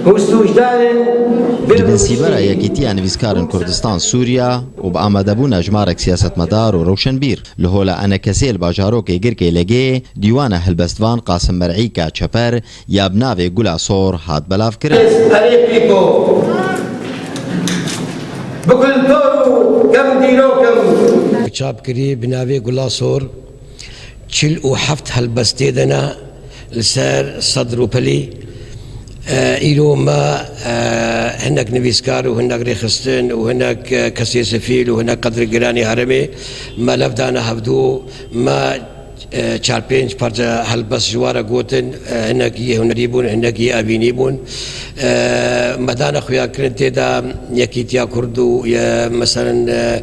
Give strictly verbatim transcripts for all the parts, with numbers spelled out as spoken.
Di bin sîbera Yekîtiya Nivîskarin Kurdistan Sûriya û bi amadebûna jimarek siyasetmedar û rewşenbîr li hola enekesê li bajarokê Girkê Legê dîwana helbestvan Qasim Mer'îka Çeper ya bi navê Gula Sor hat belavkirin. Bikul toru kem dîrokim. Çap kirî bi navê Gula Sor. Çil û heft helbestê de ne li ser sedr û pelî. E, îro me, e, hinek nivîskar û hinek rêxistin û hinek, e, kesê sifîl û hinek qedrgiranê herêmê me lev dane hevdû. Me, e, çar pênc parça helbest ji we re gotin. E, hinek yê hunerî bûn, hinek yê evînî bûn. E, me dane xuyakirin tê de yekîtiya Kurd û, e, meselen, e,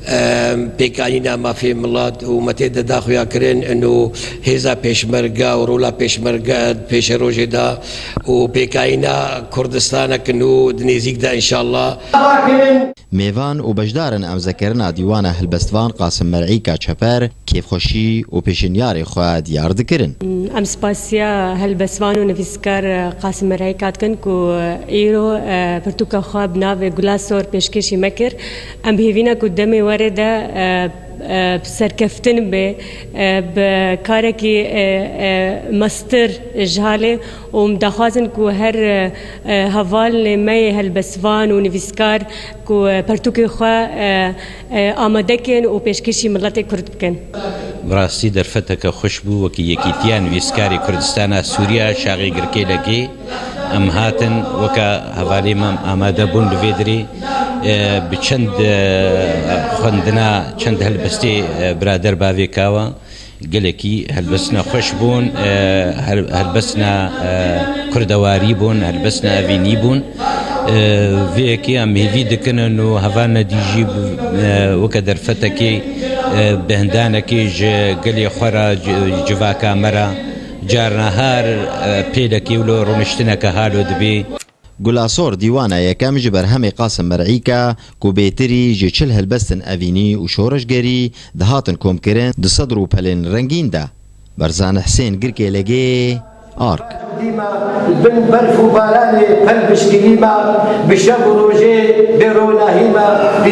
Em, pêkanîna mafê milet û me tê de daxuya kirin û hêza pêşmerge û rola pêşmerge pêşerojê de û pêkanîna Kurdistanek nû di nêzîk de înşallah. Mêvan û beşdarên emzekirina dîwana helbestvan Qasim Mer'îka Çeper kêfxweşî û pêşinyarê xwe diyar dikirin. Em spasiya helbestvan û nivîskar Qasim Mer'îka dikin ku îro, e, pirtûka xwe bi navê Gula Sor pêşkêşî me kir. Em bi hêvî ne ku demê were de, e, e, serkeftin be, e, bi karekî, e, e, mestir ji halê û em daxwazin ku her, e, e, hevalê me yê helbestvan û nivîskar ku, e, pertûkê xwe, e, e, amade kin û pêşkêşî miletê Kurd bikin. Bi rastî derfeteke xweş bû, wekî Yekîtiya Nivîskarê Kurdistana Sûriya Şaxê Girkêlekê. Em hatin weke hevalê me amade bûn li vê dirê, e, bi çend, e, xwendina çend helbestê, e, birader bavê kawa gelekî helbestina xweş bûn, e, hel-, helbestina, e, kurdewarî bûn, helbestina evînî bûn. E, vê yekê em hêvî dikin û hevalna dî jî, e, weke derfetekê, e, behndanekê ji gelê xwe re, ci-, civaka me re, Carna har, e, pêlekê wilo rûniştineke halo dibê. Gula Sor dîwana yekem ji berhemê Qasim Mer'îka ku bêtirî ji çil helbestin evînî û şoreşgerî dihatin komkirin di sedr û pelên rengîn de. Berzan Husên, Girkê Legê, Ark. Dîma bin berf û baranê pelbişkilî me, bi şev û rojê bê ronahî me.